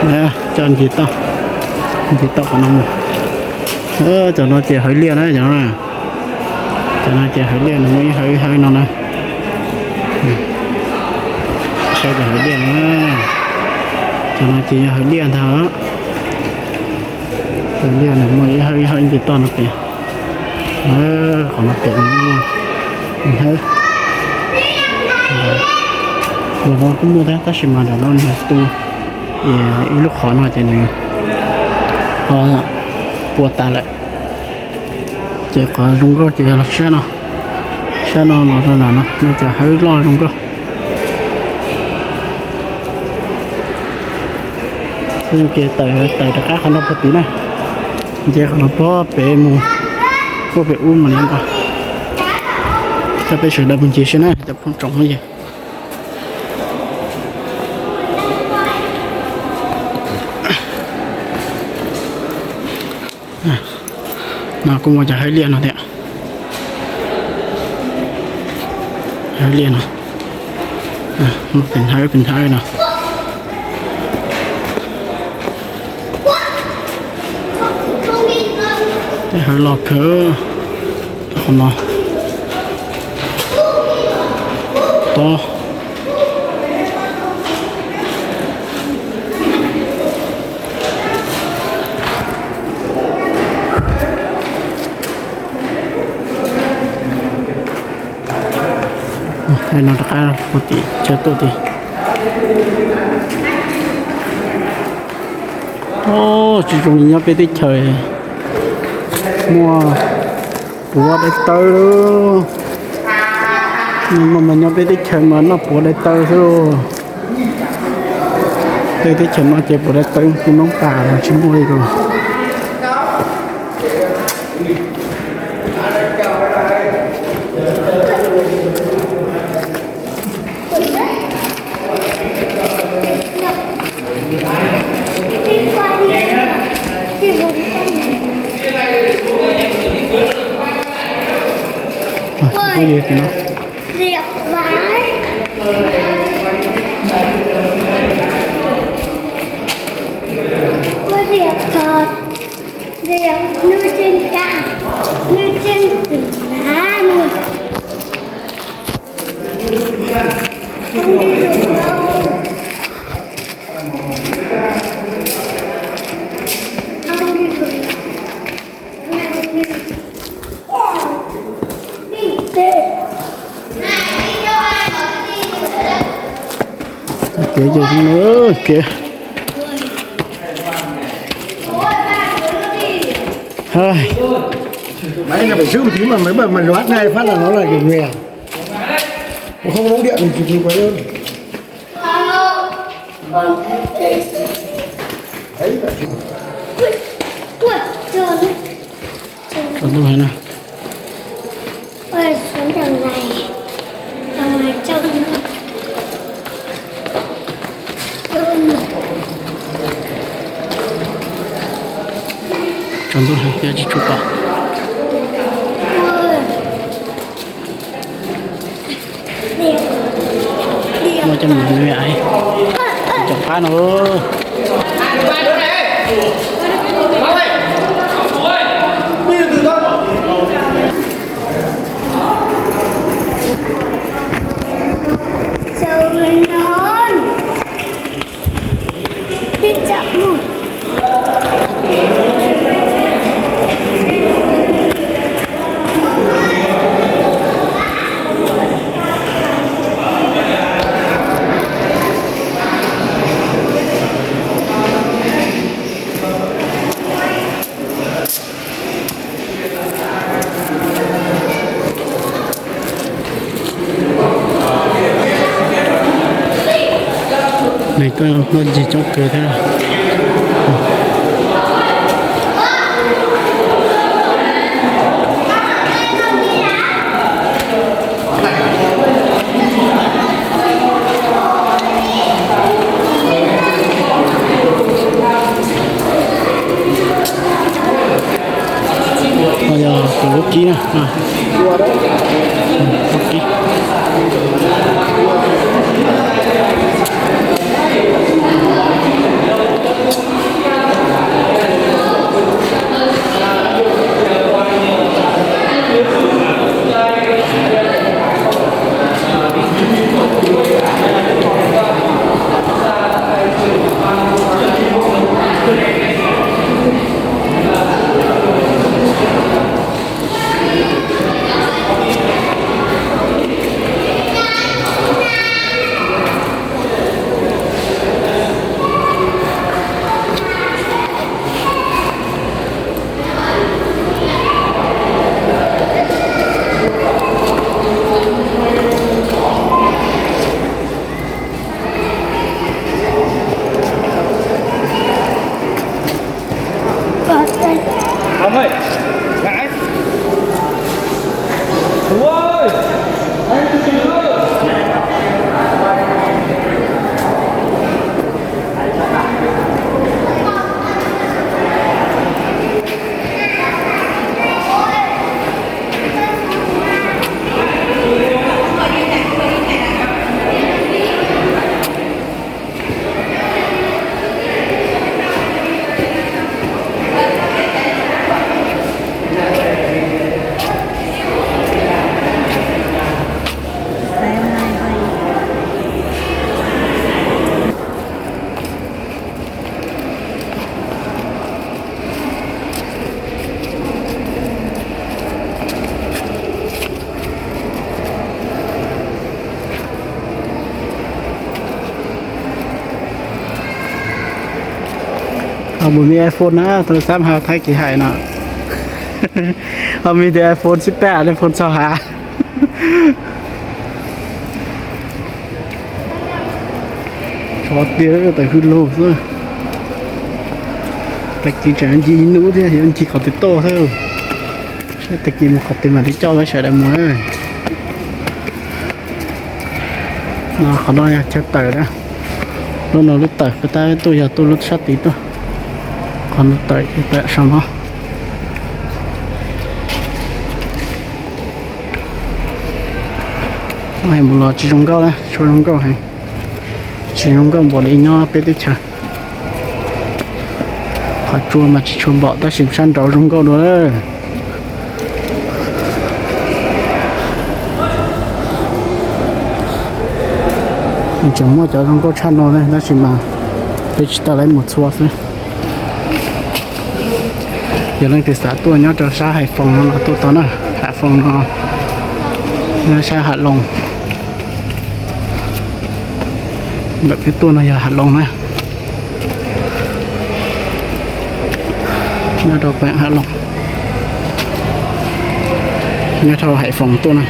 Coj nce toj, nce toj qhov no mus. Cov no ces hawv liaj na cov no. Cov no ces hawv liaj, nws muaj ib hawv ib hawv no na. Saib cov hawv liaj na. Cov no ces yog hawv liaj ntag. Hawv liaj nws muaj ib hawv ib hawv nce toj no pem. Qhov no pem muaj hawv. Los no kuj muaj thiab tab sis mas nram no nws tu ib lub qhov no ces nws ho puas tas lawm. Ces qhov zoo nkauj ces los sab no, sab no los rau nram no, no ces hawv loj zoo nkauj. Ces tawm, tawm rov qab qhov no puag tid na, nce qhov no puag pem mus, puag pem ub mas li nqa. Coj peb sawv daws mus ncig saib na cov phooj tsoom phooj ywg. No kuj muaj cov hawv liaj no thiab. Hawv liaj no, muaj pem hawv pem hawv no. Tej hawv loj kawg. Qhov no, to. No rov qab puag tim chaw tuaj tid. Tsis zoo li nyob peb teb chaws muaj puav dai taw. Muaj mas nyob peb teb chaws mas noj puav dai taw xwb lauj. Peb teb chaws no ces puav dai taw kuj noob tas los tsis muaj li lauj. Kev ces kev, Mày phải giữ một tí mà mấy bạn mà lót ngay phát là nó là kiểu nghèo. Nó không có bóng điện thì chụp được quay luôn. Đấy, bạn chụp. Tsaus ntuj heev na. Tsaus ntuj heev thiab tsis tshua pom. Muaj cov me nyuam cov qab no. Nws kuj muaj ntsis coob kawg thiab. Yog tus ub kib na. Ub kib. Ho mus me iPhone na, tus xab ho thaij kev hais no. Ho me tus iPhone xib pab, iPhone txog hav. Tso tiag, tawm hwj lug xwb. Tag kis tseem ncig ib hnub thiab, yuav ncig qhov twg tuaj xwb. Saib tag kis mus qhov twg mam li coj peb sawv daws mus. No qhov no yog chaw tawm na. Lub no lub tawm, peb tab tuaj yog tuaj lub sab tid tuaj. Qhov no tawm, tawm saum no. Mus los tsis zoo nkauj na, tsis zoo nkauj heev. Tsis zoo nkauj npaum li nyob peb teb chaws. Qhov tsua mas tsis tshua npaum tab sis sab nraud zoo nkauj dua. Tseem muaj cov zoo nkauj tshaj no ne tab sis mas peb tsis tau lawv mus txhua xwb. Yog leej twg xav tuaj nyob rau sab Hais Foos no los tuaj tau na. Hais Foos no nyob sab Hav Loos. Ntawm peb tuaj no yog Hav Loos na. Nyob rau peem Hav Loos, nyob rau Hais Foos tuaj na.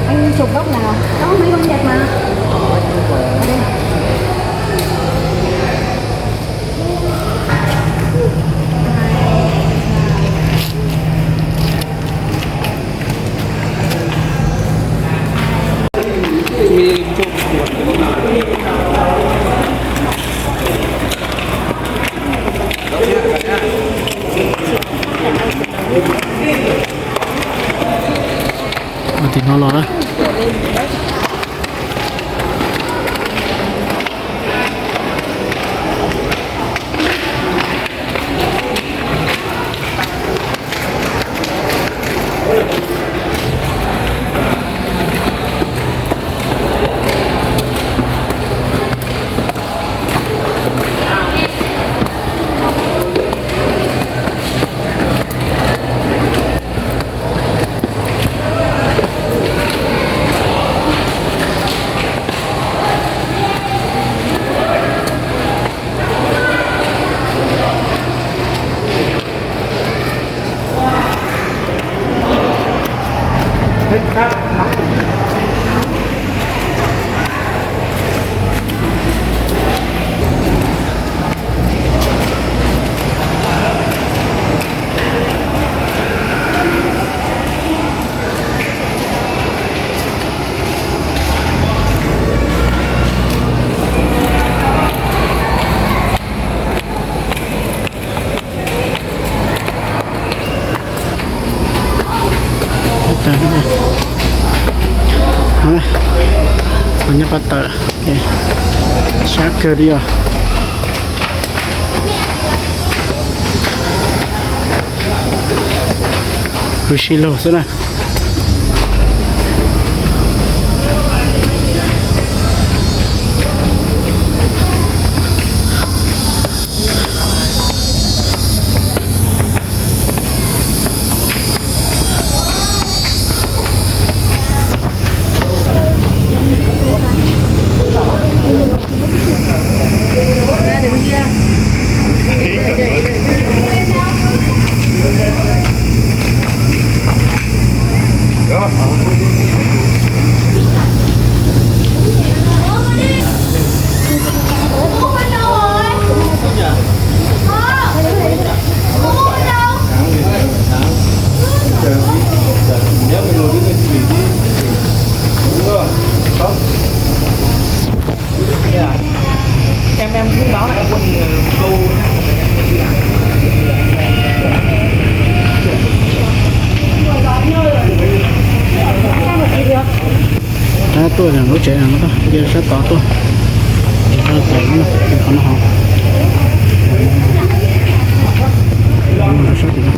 Anh chụp góc nào? Có mấy con vịt mà. Tim no los na. Nyob qab tawm, sab kawg li os. Kuv sib laug xwb na. Em em thông báo lại quân, ờ, Tuaj lub tsev no, sab tod tuaj, sab tod no, qhov no ho, sab tim no.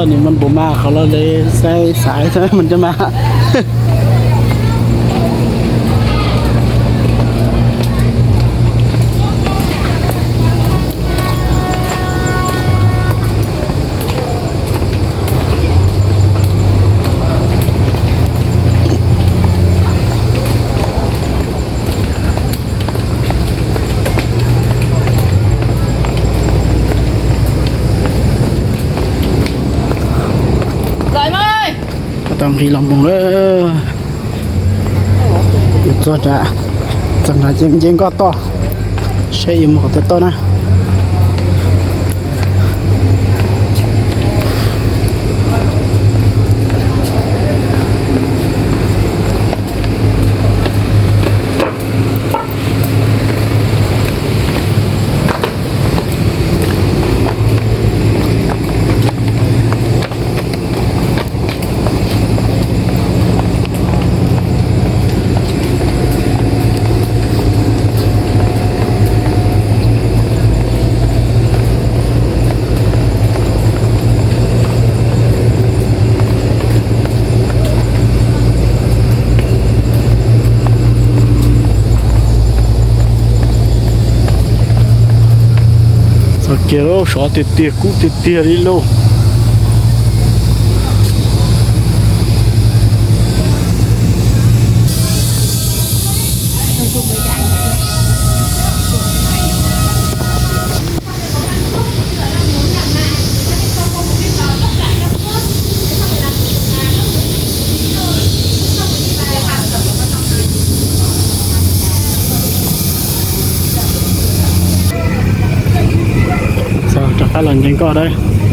Nws mas npus mas qhov los li xaiv xaiv xaiv mas cov mas. Tau nqis los mus lawm. Yuav txog nrad, txog nrad ces nce nkoj toj, saib yuav mus qhov twg toj na. Txog kiag lawm, sov tiag tiag, kub tiag tiag li lauj. Txog rov qab los nce nkoj dawb.